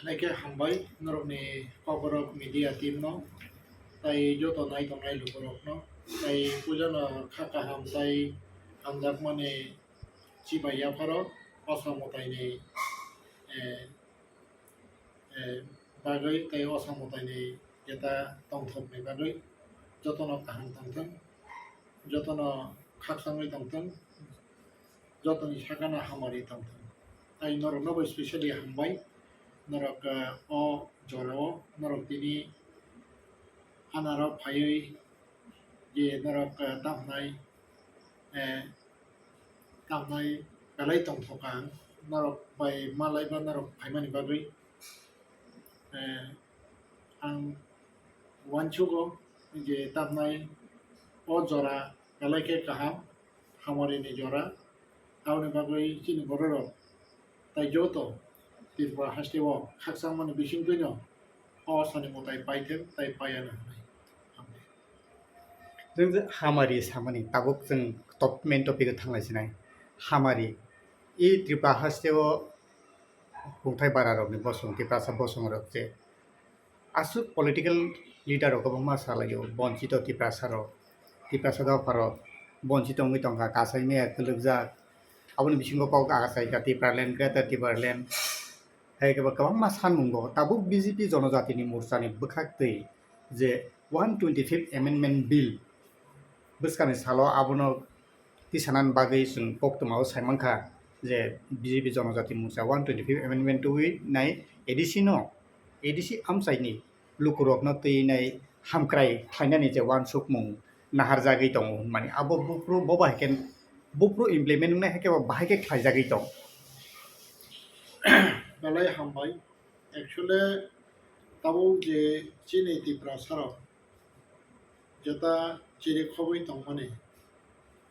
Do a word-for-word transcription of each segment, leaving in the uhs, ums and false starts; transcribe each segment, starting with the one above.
Haikhe hambai norokni kokrok media team no, tai joto nai tongnai lukurok no, tai puila no kha kaham tai hamjakmani chibai yapharo Osa mwtaini, eh, eh, bagwi tai Osa mwtaini jeta tongthokni bagwi jotono kaham tongthwng, jotono khakchangwi tongthwng, jotoni sakano hamari tongthwng. Tai norokno bo specially hambai, norok, eh, o jorao norok tini anarok phaiwi je norok, eh, tamhnai, eh, tamhnai belai tongthokha ang, norok bai malaiba norok phaimani bagwi. Eh, ang uansugo je tamhnai o jora belai khe kaham, hamari ni jora, aboni bagwi chini bororok tai joto Tripura haste o khakchangmani bisingtwino o sani mwtai paithwng tai paiya no hwnwi. Hambai. Chwng je hamari samani tabuk chwng top main topic o thanglai sinai. Hamari. I Tripura haste o kungthai bara rokni bosong, Tiprasa bosong rok je aswk political leader rok kwbangma salaio, bonchito Tiprasa rok, Tiprasa dopha rok bonchito wngwi tongkha, kasai maya kwlwkjak. Aboni bisingo kok achaikha Tipraland, Greater Tipraland. Hai khe bo kwbangma sanmung bo tabuk B J P Jonojatini Morchani bwkhaktwi je one twenty-fifth Amendment Bill bwskangni salo abono tisanani bagwi chwng koktwmao saimankha je B J P Jonojati Morcha one twenty-fifth Amendment twiwi nai A D C no, A D C amchaini lukurokno twi nai hamkrai khlainani je uansukmung naharjagwi tongo hwnmani. Abo buphuru bo bai khe buphuru implement wngnai hai khe bo bahai khe khlaijagwi tong. Belai hambai. Actually, tabuk je chini Tiprasa rok jeta chiri khobwi tongmani,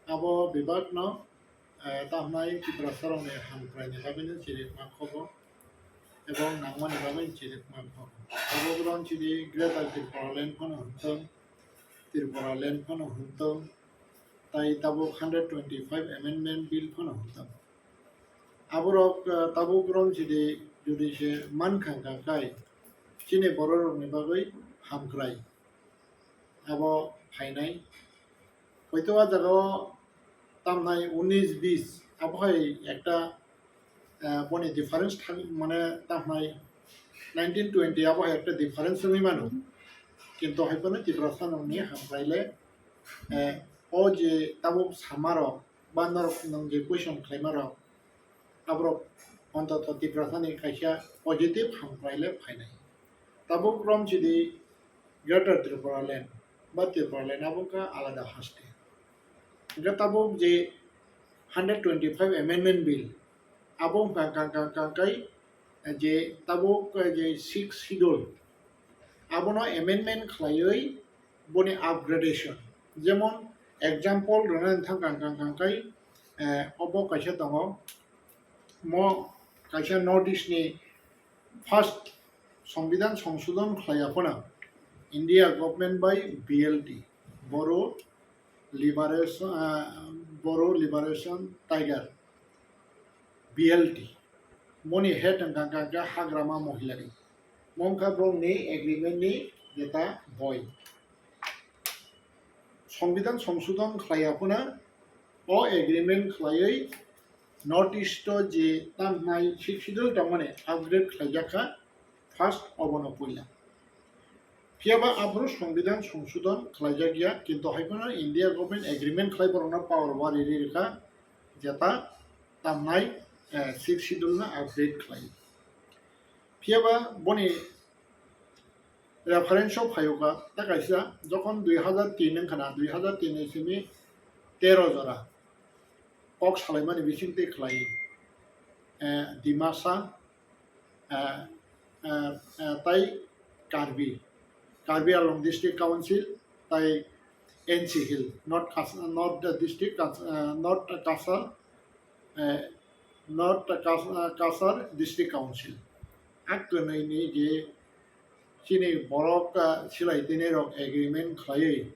abo bebak no, eh, tamhnai Tiprasa rokni hamkraini bagwi no chiri ma khobo, ebong nangmani bagwi chiri ma khobo. Tabuk rong chini Greater Tipraland phano hwnthwng, Tipraland phano hwnthwng, tai tabuk hundred twenty-five Amendment Bill phano hwnthwng. Aborok, eh, tabuk rong chini jodi se mankha hwnkha khai chini bororokni bagwi hamkrai abo phainai. Hoito a jagao tamnai unis bis abo hai ekta, eh, boni difference thang, mane tamnai nineteen twenty abo hai ekta difference wngwi mano. Kintu hai phano Tiprasa nokni hamkrai le, eh, o je tabuk samarok ba norok nwng je question khlaimarok, aborok ontoto Tiprasani kaisa positive hamkrai le phainai. Tabuk romchidi Greater Tripura Land ba Tripura Land abo wngkha alada haste. Hingkhe tabuk je hundred twenty-five Amendment Bill abo wngkha kang kang kang kai je tabuk je Sixth Schedule abono amendment khlaiwi boni upgradation. Jemon example rwna thang kang kang kang kai, eh, obo kaisa tongo, mo kaisa North East ni first Songbidan Songsodhon khlaiya phano India government bai B L T, Boro Liberation, ah, Boro Liberation Tiger, B L T. Moni head wngkha kha khe Hagrama Mohilari. Mongkha bongni agreement ni jeta boi. Songbidan Songsodhon khlaiya phano o agreement khlaiwi North East o je tamhnai Sixth Schedule tongmani upgrade khlaijak kha first obono puila. Phiyaba aphuru Songbidan Songsodhon khlaijak ya, kintu hai phano India government agreement khlai borokno power wari ri rwkha, jeta tamnai, eh, Sixth Schedule no upgrade khlai. Phiyaba boni reference o phaio kha, ta kaisa jokhon dui hazar tin wngkha na, dui hazar tin ni simi tero jora kok salaimani bising twi khlai, eh, Dimasa, eh, eh, eh, tai Karbi, Karbi Anglong District Council, tai N C Hill, North Kas-, North District Kas-, eh, North Cachar, eh, North Kas-, eh, Cachar District Council. A kwnwi ni je chini borok, ah, silai tini rok agreement khlaiwi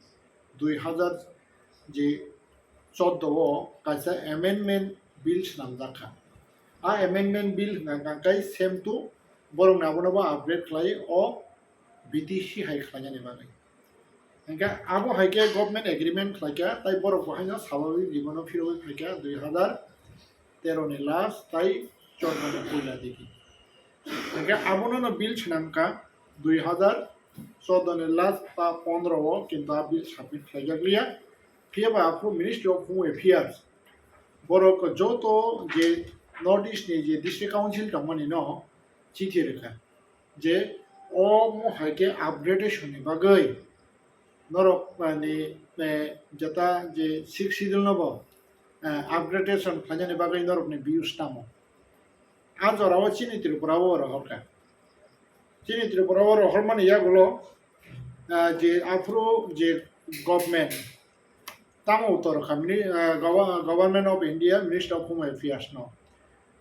dui hazar je chordo o kaisa amendment bill swnamjak kha. A amendment bill hwnkha kha khe same to Borokni abono bo upgrade khlai o B T C hai khlainani bagwi. Hingkhe abo hai khe government agreement khlaikha, tai borok bo haino salary ribano phirogwi phaikha dui hazar tero ni last tai chordo ni puila digi. Hingkhe abono no bill swnamkha dui hazar chordo ni last ta pondro o, kintu a bill submit khlaijak liya. Phiya ba aphuru Ministry of Home Affairs borok joto je North East ni je district council tongmani no chithi rwkha je omo hai khe upgradation ni bagwi norok ni, eh, jeta je sixth schedule no bo, eh, upgradation khlainani bagwi norok ni views tamo. A jora o chini Tripura o rohorkha. Chini Tripura o rohormani yagulo, ah, je aphuru je government, tamo utor kha, mini-, ah, Gover-, Government of India, Minister of Home Affairs no.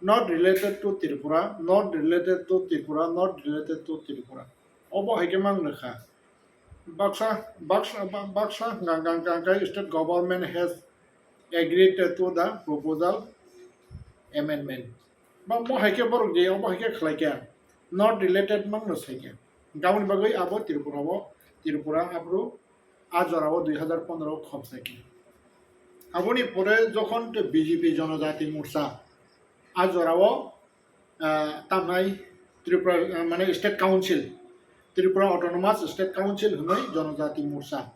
Not related to Tripura, not related to Tripura, not related to Tripura. Obo hai khe mang rwkha. Baksa, baksa, ba-, baksa hwnka, hwnka, hwnka, hwnka, state government has agreed to the proposal amendment. Ba mo hai khe borok je, obo hai khe khlai khe, not related mang no sai khe. Gaboni bagwi abo Tripura o, Tripura aphuru a jora o dui hazar pondro o khop sai khe. Aboni pore jokhon te B J P Jonojati Morcha a jora o, ah, tamnai Tripura, ah, mane State Council, Tripura Autonomous State Council hwnwi Jonojati Morcha,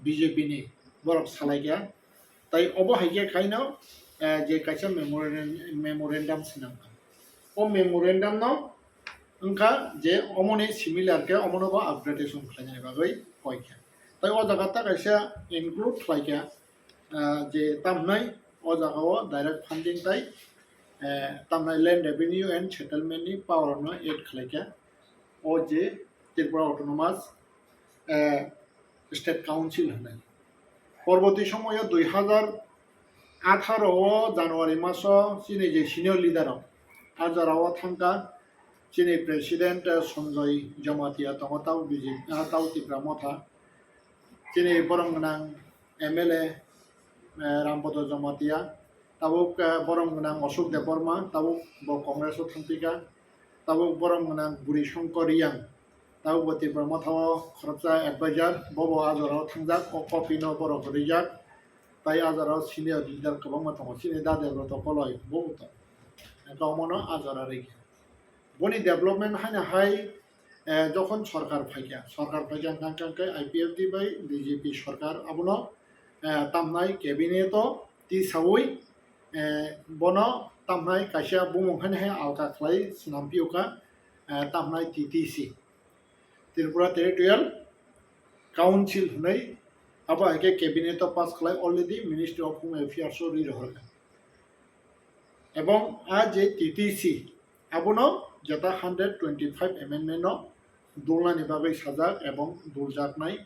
B J P ni borok salai kha. Tai obo hai khe khaino, eh, je kaisa memorandum, memorandum swnam kha. O memorandum no wngkha je omoni similar khe omono bo upgradation khlainani bagwi koi kha. Tai o jaga ta kaisa include khlai kha, ah, je tamnai o jaga o direct funding tai, eh, tamnai land revenue and settlement ni power no add khlai kha. O je Tripura Autonomous, eh, State Council hwnwi. Porborti somoyo dui hazar atharo o January maso chini je senior leader rok a jora o thangkha, chini President, eh, Sanjoy Jamatia tongo, tabo B J P, ah, tabo Tipra Motha, chini borom gwnang M L A, eh, Rampodo Jamatia, tabuk, eh, borom gwnang Ashok Debbarma, tabuk bo Congress o thangpikha, tabuk borom gwnang Buri Shankar Reang, tabuk bo Tipra Motha o khoroksa advisor, bobo a jora o thangjak, o copy no borok rijak, tai a jora o senior leader kwbangma tongo, chini da Debroto Koloi bo tongo, omono a jora rikha. Boni development haino hai, eh, jokhon sorkar phaikha, sorkar phaikha hwnkha hwnkhe I P F T bai B J P sorkar abono, eh, tamnai cabinet o tisaui, eh, bono tamnai kaisa bumung haino hai alka khlai swnam phiyokha, eh, tamnai T T C, Tripura Territorial Council hwnwi, abo hai khe cabinet o pass khlai already Ministry of Home Affairs o ri rohorkha. Ebong a je T T C, abono jeta hundred twenty five amendment no dulnani bagwi sajak ebong duljaknai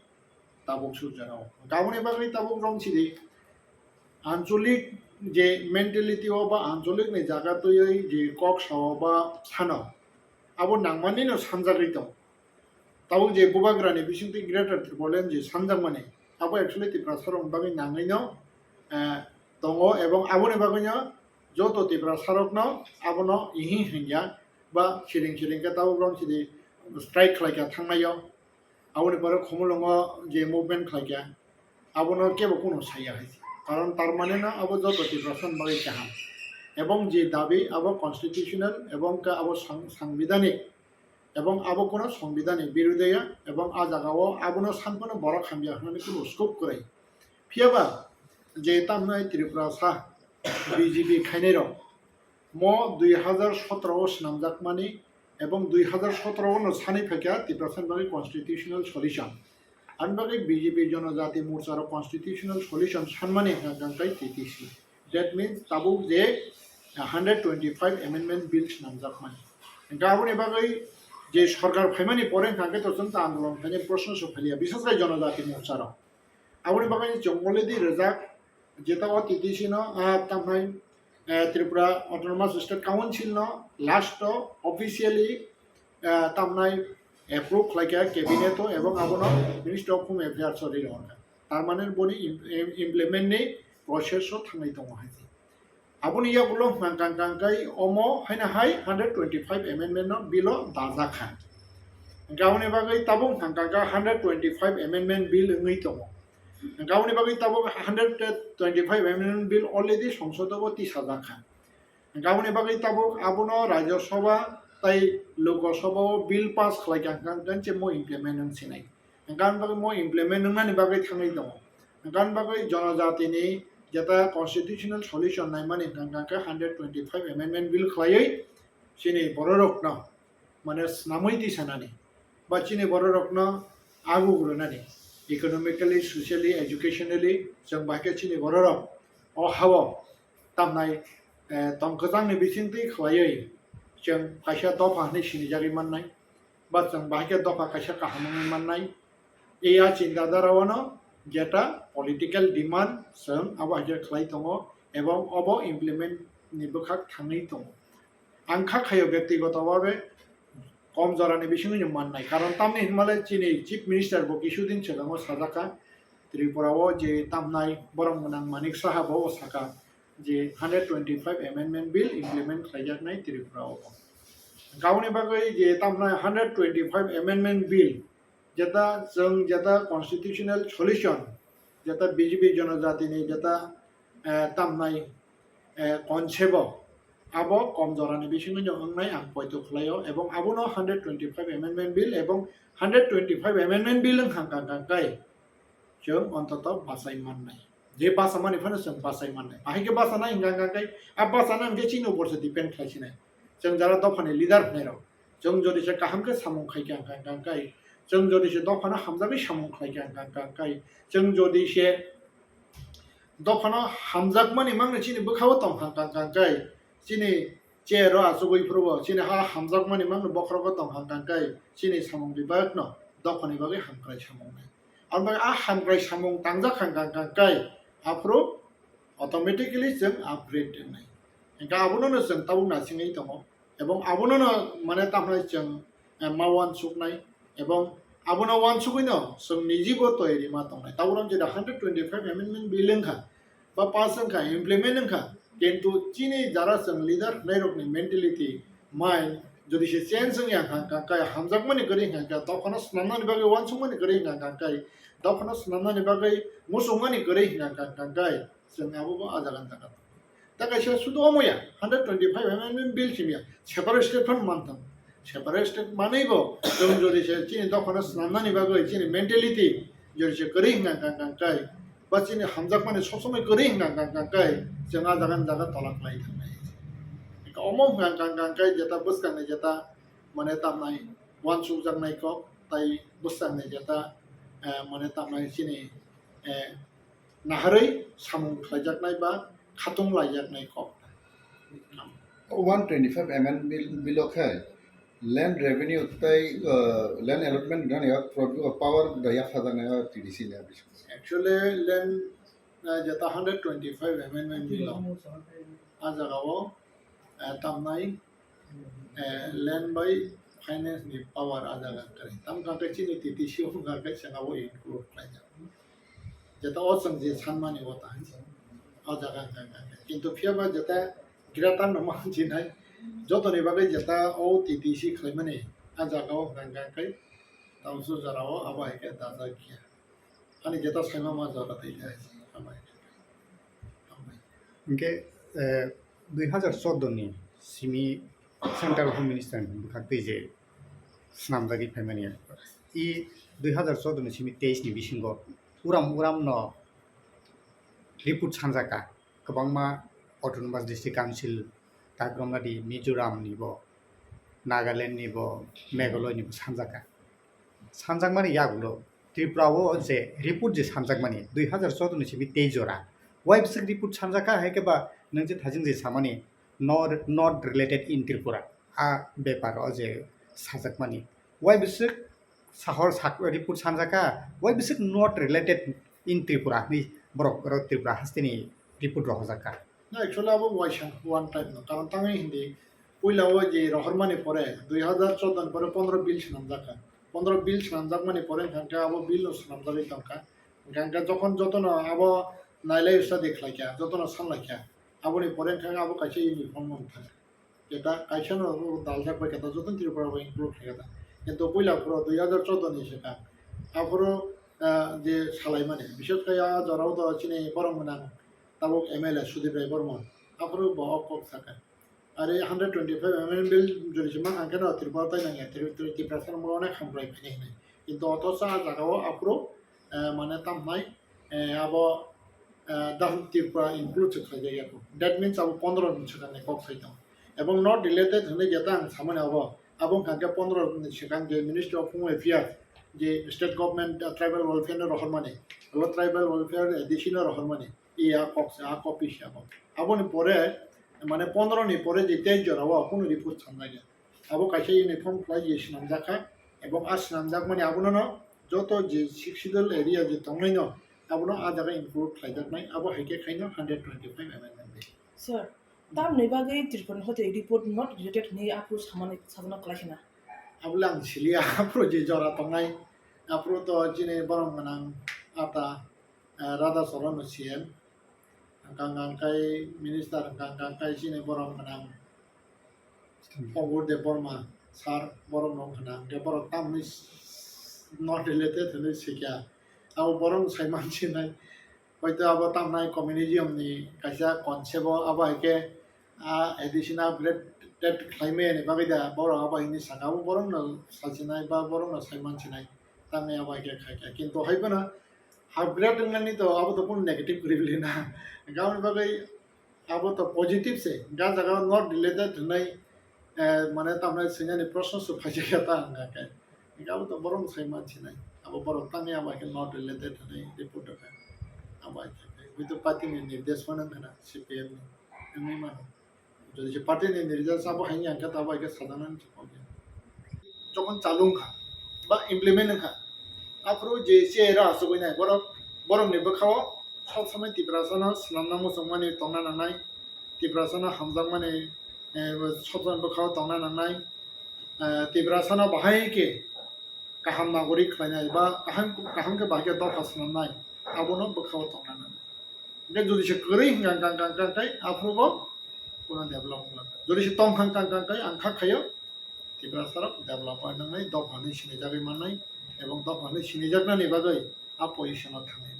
tabuk sujak o. Aboni bagwi tabuk romsidi ancholik je mentality o ba ancholik ni jaga twiwi je kok sao ba sano, abo nangmani no sanjagwi tong. Tabuk je bubagrani bisingtwi Greater Tipraland je sanjakmani, abo actually Tiprasarokni bagwi nangwino, eh, tongo, ebong aboni bagwino joto Tiprasarokno abono ihing hingya ba siring siring khe tabuk romsidi strike khlaikha thangnaio. Aboni pore Khumulwngo je movement khlaikha, abono kebo kuno saya hai se. Karon permanent no abo joto Tiprasani bagwi kaham. Ebong je dabi abo constitutional ebong khe abo sang-, sangbidhanik. Ebong abo kuno songbidhan ni birude ya, ebong a jaga o abono sanphano borok hamya hwnwi kuno scope kwrwi. Phiya ba je tamnai Tripura sa B J P khainai rok mo dui hazar sotro o swnamjakmani ebong dui hazar sotro o no sanwi phaikha Tiprasa ni bagwi constitutional solution. Ani bagwi B J P Jonojati Morcha rok constitutional solution sanmani hwnkha hwnkhe T T C. That means tabuk je, uh, hundred twenty-five amendment bill swnamjakmani. Hwnkhe aboni bagwi je sorkar phaimani pore hwnkha hwnkhe to chwng ta andolon khainai proshno se phaiya, bishes khai Jonojati Morcha rok. Aboni bagwi chwng already rijak, jeta o T T C no, ah, tamnai, eh, Tripura Autonomous State Council no last o officially, eh, tamnai approve khlaikha cabinet o ebong abono Ministry of Home Affairs o ri rohorkha. Tar mane boni im-, im-, implement ni process o thangwi tongo hai se. Aboni yagulo hwnkha kang kang kai omo haino hai hundred twenty-five amendment no bill o dajak kha. Hwnkhe aboni bagwi tabuk hwnkha kang kha hundred twenty-five amendment bill wngwi tongo. Hwnkhe aboni bagwi tabuk hundred twenty-five amendment bill already Songsodo bo tisajak kha. Hwnkhe aboni bagwi tabuk abono Rajya Sabha tai Lok Sabha o bill pass khlai kha hwnkhe mo implement wng sinai. Hwnkhe aboni bagwi mo implement wngnani bagwi thangwi tongo. Hwnkhe aboni bagwi jonojatini jeta constitutional solution naimani hwnkha khe hundred twenty-five amendment bill khlaiwi chini bororokno mane swnamwi tisanani ba chini bororokno aguk rwnani economically, socially, educationally chwng bahai khe chini bororok o hao tamnai, eh, tong kwchangni bisingtwi khlaiwi chwng kaisa dopha hwnwi sinijagwi mannai ba chwng bahai khe dopha kaisa kaham wngwi mannai. Ei a chinta dhara o no jeta political demand chwng abo hai khe khlai tongo ebong obo implement ni bwkhak thangwi tongo. Ang kha khaio byaktigoto bhabe kom jorani bisingo no mannai, karon tamni hinmale chini Chief Minister bo kisudin swkango sajak kha, Tripura o je tamnai borom gwnang Manik Saha bo saka je hundred twenty-five amendment bill implement khlaijaknai Tripura o. Aboni bagwi je tamnai hundred twenty-five amendment bill jeta chwng jeta constitutional solution, jeta B J P jonojatini jeta, eh, tamnai, eh, konsebo abo kom jorani bisingo no wngnai ang poito khlaio, ebong abono hundred twenty-five amendment bill ebong hundred twenty-five amendment bill wngkha kang kang kai chwng ontoto bachai mannai. Je bachamani phano chwng bachai mannai. Bahai khe bachanai hwnkha hwnkha khe, a bachana hwnkhe chini upor se depend khlai sinai. Chwng jara dophani leader hwnwi rok. Chwng jodi se kaham khe samung khai kha hwnkha hwnkha khe, chwng jodi se dophano hamjagwi samung khlai kha hwnkha hwnkha khe, chwng jodi se dophano hamjakmani mangno chini bwkhao tong hwnkha hwnkha khe, chini chair o achugwi phuru bo chini ha hamjakmani mangno bokhorogo tong hwnkha hwnkha khe, chini samung bibak no dophani bagwi hamkrai samung nai. Aboni bagwi a hamkrai samung tangjak kha hwnkha hwnkha khe aphuru automatically chwng upgrade wngnai. Hwnkhe abono no chwng tabuk naisingwi tongo. Ebong abono no mane tamhinai chwng, eh, ma uansuknai. Ebong abono uansugwi no chwng nijibo toyari ma tongnai. Tabuk jeta hundred twenty-five amendment bill wngkha, ba pass wngkha, implement wngkha, kintu chini jara chwng leader hwnwi rokni mentality, mind, jodi se change wngya hwnkha hwnkha khe, hamjakmani kwrwi hwnkha hwnkha khe, dophano swnamnani bagwi uansukmani kwrwi hwnkha hwnkha khe, dophano swnamnani bagwi muchungmani kwrwi hwnkha hwnkha khe, chwng abo bo ah jaga ni jaga. Ta kaisa sudu omo ya, hundred twenty-five amendment bill simi ya, separate state phano manthang. Separate state manwi bo, chwng jodi se chini dophano swnamnani bagwi, chini mentality jodi se kwrwi hwnkha hwnkha khe, ba chini hamjakmani sob somoi kwrwi hwnkha hwnkha khe, chwng ah jaga ni jaga tola khlai thangnai. Omo hwnkha hwnkha khe jeta bwskangni jeta mane tamnai uansukjaknai kok, tai bwskangni jeta, eh, mane tamnai chini, eh, naharwi samung khlaijaknai ba khatung laijaknai kok. One twenty-five amendment bill, bill o khe land revenue tei, uh, land allotment rwnani o pro-, power da yaphajaknai o T D C ni a bisingo. Actually, land, uh, jeta hundred twenty-five amendment bill o, a jaga o, uh, tamnai, uh, land bai finance ni power a jaga kwrwi. Tam kha khe chini T D C o wngkha khe chwng abo include khlaijak. Jeta o chwng je sanmani o ta hinwi o jaga hwnka hwnka khe. Kintu phiya ba jeta greater no ma hinwi nai, jotoni bagwi jeta o T T C khlaimani a jaga o hwnka hwnka khe tamsuk jora o abo hai khe dajak ya. Ani jeta saima ma jora tei khe abo hai khe. Hwnkhe, eh, dui hazar choudo ni simi Central Home Minister ni bwkhak twi je swnamjagwi phaimani. I dui hazar choudo ni simi teis ni bisingo uram uram no report sanjak kha, kwbangma Autonomous District Council, Takromnadi, Mizoram ni bo, Nagaland ni bo, Meghalaya ni bo sanjak kha. Sanjakmani yagulo Tripura o je report je sanjakmani dui hazar choudo ni simi tei jora. Wai bwswk report sanjak kha, hai khe ba nwng je thajing je samani not, not related in Tripura. A bepar o je sajakmani. Wai bwswk sahor sak-, report sanjak kha, wai bwswk not related in Tripura hinwi borok oro Tripura hasteni report rohorjak kha. Na, actually abo waisa one type no. Karon tangwi hindi puila o je rohormani pore, dui hazar choudo ni pore pondro bill swnamjak kha. Pondro bill swnamjakmani pore hwnkha khe abo bill no swnamjagwi tongkha. Hwnkha khe jokhon jotono abo nailai study khlaikha, jotono sanlaikha. Aboni pore wngkha abo kaisa uniform wngkha. Keta kaisa no daljak bai keta joto Tripura bai include khe keta. Kintu puila phuru dui hajar choudo ni swkang. Aphuru, ah, je salaimani. Bishesh khe a jorao do chini borok gwnang tabuk M L A Sudip Rai Bormon. Aphuru bo o kok sakha. Are hundred twenty-five amendment bill jodi se mankha khe no Tripura tai nangya. Tri-, Tri-, Tiprasa rok onek hamkrai phainai hinwi. Kintu othocho a jagao aphuru, eh, mane tamnai, eh, abo, eh, Down Tripura include se khlaijak ya. That means abo pondro ni swkang ni kok sai tongo. Ebong not related hinwi jeta ang samani abo, abo wngkha khe pondro ni swkang je Ministry of Home Affairs, je state government, eh, tribal welfare no rohormani, abo tribal welfare A D C no rohormani, iya kok se, a copy se abo. Aboni pore, mane pondro ni pore je tei jora o kunu report samjak ya. Abo kaisa uniform khlai je swnamjak kha, ebong a swnamjakmani abono no joto je Sixth Schedule area je tongnai no abono a jaga include khlaijaknai, abo hai khe khaino hundred twenty-five amendment bill. Sir, tamni bagwi Tripura ni hote report not related hinwi aphuru samani sajana kwlai khna? Abole ang siliya, aphuru je jora tongnai, aphuru to chini borom gwnang ata, eh, Radha Charan no C M, hwnkha hwnkha khe minister, hwnkha hwnkha khe chini borom gwnang Obur Debbarma sir, borok no khna, hwnkhe borok tamni s-, not related hinwi sikya. Abo borok no sai mansinai. Hoito abo tamnai communism ni kaisa concept o, abo hai khe a additional upgrade khlaimani bagwi da borok abo hinwi saka. Abo borok no sajinai ba borok no sai mansinai. Tamni abo hai khe khai kha. Kintu hai phano upgrade wngnani to abo to kunu negative kwrwi na. Aboni bagwi abo to positive se, ga jaga not related hinwi, eh, mane tamni swinani proshno se phaijak ya ta hwnka khe. Abo to borok sai mansinai. Abo borok tangwi abo hai khe not related hinwi report rwkha. Abo hai khe, hoito party ni nirdesh phano wngkha na C P M ni. Wngwi mano. Jodi se party ni nirdesh abo hai wngkha, abo hai khe sajaknani se kok ya. Jokhon chalu wngkha ba implement wngkha, aphuru je se ero asugwi nai borok, borok ni bwkha o sob somoi Tiprasa no swnamna muchungmani tongna nangnai, Tiprasa no hamjakmani, eh, sob somoi bwkha o tongna nangnai, eh, Tiprasa no bahai khe kaham nagorik khlainai ba kaham, kaham khe bahai khe dopha swnamnai, abono bwkha o tongna nangnai. Hwnkhe jodi se kwrwi hwnkha, hwnkha, hwnkha, hwnkha, hwnkha, aphuru bo kuno develop wngkha. Jodi se tongkha, hwnkha, hwnkha, hwnkha, ang kha khaio, Tiprasa rok develop wngnai, dopha hwnwi sinijagwi mannai, ebong dopha hwnwi sinijaknani bagwi a position o thangnai.